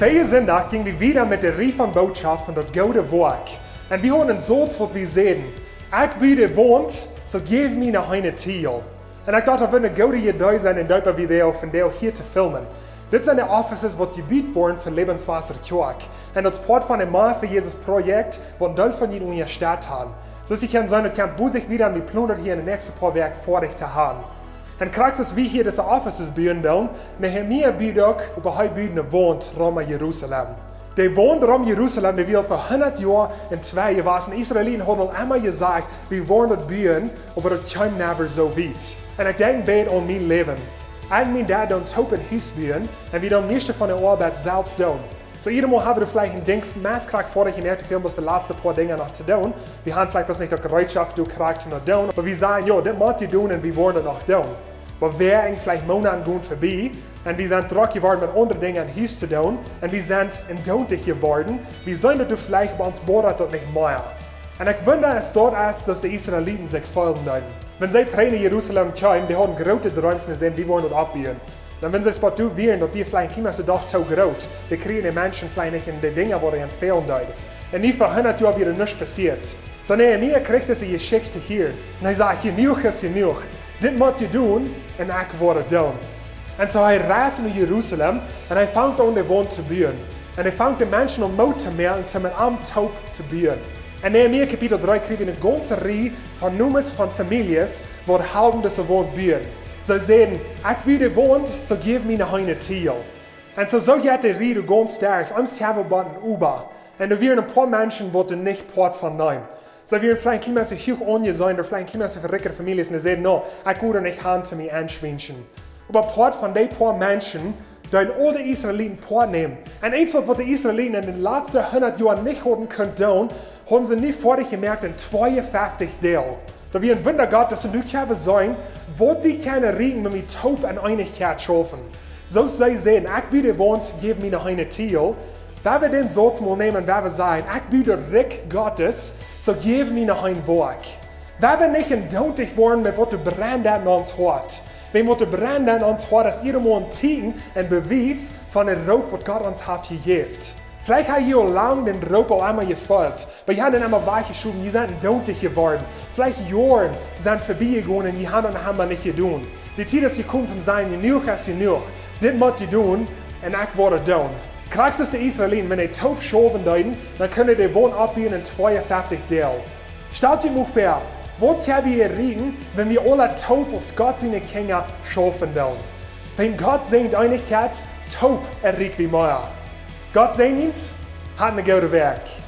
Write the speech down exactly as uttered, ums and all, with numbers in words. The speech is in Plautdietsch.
Dise Sindach jinj wie wieda met de Rieej von Bootschoft von daut goode Woakj. Un wie hauden een Sauz, waut wie säden: "Ekj bue de Waunt, soo jäw mie noch eene Tiel." Un ekj docht, daut wudd eene goode Idee sennen, een deepa Video von dee hia to filmen. Dit sent de Offices, waut jebut woaren fa Lebenswasser Kjoakj. Un daut es Poat von een Maun fa Jesus Projekt, waut een Deel von junt unjastett han. Soo aus jie kjennen seenen, daut kjemt bosich wieda, un wie plonen daut hia en de näakjste poa Wäakj foadich to han. Un krakjt soo aus wie hia dise Offices buen doonen, Nehemia bud uk, oba hee bud eene Waunt rom Jerusalem. De Waunt rom Jerusalem, dee wia fa hundat Joa enn twee jewassen. Israeliten hauden aul emma jesajcht, wie woaren daut buen, oba daut kjeem never soo wiet. Un ekj denkj bät aun mien Läwen. Ekj un mien Dad doonen toop een Hus buen, un wie doonen mieeschte von de Oabeit selfst doonen. Soo, jiedatmol ha wie veleicht een Dinkj meist krakjt foadich un nich too väl, bloos de latste poa Dinja noch to doonen. Wie han veleicht bloos nich de Jereetschoft, dee krakjt to noch doonen. Oba wie sajen: "Jo, dit mott wie doonen un wie woaren daut noch doonen." Oba wie han veleicht Moonaten jegonen verbie un wie sent drock jeworden met aundre Dinja enn Hus to doonen. Un wie sent endontich jeworden. Wie seenen daut veleicht, oba ons bodat daut nich mea. Un ekj wunda, aus daut es, soo aus de Israeliten sikj feelen deeden. Wan see trigj no Jerusalem kjeemen, dee hauden groote Dreems un säden: "Wie woaren daut oppbuen." Dan wan see spottoo wieren, daut wia veleicht een kjlien bät doch too groot. Dee kjrieejen de Menschen veleicht nich enn de Dinja, waut an fälen deed. Un nu fa hundat Joa wia nuscht passieet. Soo, Nehemia kjricht dise Jeschicht hia. Un hee sajcht: "Jenuach es jenuach. Dit mott wie doonen un ekj woa daut doonen." Un soo hee reist no Jerusalem un hee fangt aun de Waunt to buen. Un hee fangt de Menschen aun Moot to moaken, om met am toop to buen. Enn Nehemia Kapitel dree kjrie wie eene gaunze Rieej von Nomes von Famieljes, waut halpen dise Waunt buen. See säden: "Ekj bue de Waunt, soo jäw mie noch eene Tiel." Un soo, soo jeit de Rieej gaunz derch, eemst haben wie bot een Oba. Un doa wieren een poa Menschen, waut doa nich Poat von neemen. See wieren veleicht een kjlien bät huach aunjeseenen, ooda veleicht een kjlien bät von rikjre Famieljes, un see säden: "No, ekj woa daut nich han to mie enschwienschen." Oba Poat von dee poa Menschen, dee aul de Israeliten Poat neemen. Un eent waut, waut de Israeliten enn de latste hundat Joa nich hauden kunt doonen, hauden see nu foadich jemoakt enn tweeunfeftich Deel. Daut wia een Wunda Gottes, un nu kjenn wie seenen, waut wie kjennen erreichen, wan wie toop enn Eenichkjeit schaufen. Soo aus see säden: "Ekj bue de Waunt, jäw mie noch eene Tiel." Wan wie dän Sauz mol nämen, wan wie sajen: "Ekj bue daut Rikj Gottes, soo jäw mie noch een Woakj." Wan wie nich endontich woaren met waut doa brennt enn ons Hoat. Wan waut doa brennt enn ons Hoat es jiedatmol een Tieekjen, een Bewies von dän Roop, waut Gott ons haft jejäft. Veleicht ha jie aul lang dän Roop aul emol jefeelt, oba jie haben dän emol wajchjeschowen, jie sent endontich jeworden. Veleicht Joaren sent verbie jegonen un jie haben daut noch emol nich jedonen. De Tiet es jekomen, om to sajen: "Jenuach es jenuach. Dit mott wie doonen un ekj woa daut doonen." Krakjt soo aus de Israeliten, wan see toop schaufen deeden, dan kunnen see de Waunt oppbuen enn tweeunfeftich Deel. Stalt junt mol väa, waut kjenn wie erreichen, wan wie aula toop aus Gott siene Kjinja schaufen doonen? Wan Gott säajent Eenichkjeit, toop erreikj wie mea. Gott säajent, hat eene goode Wäakj.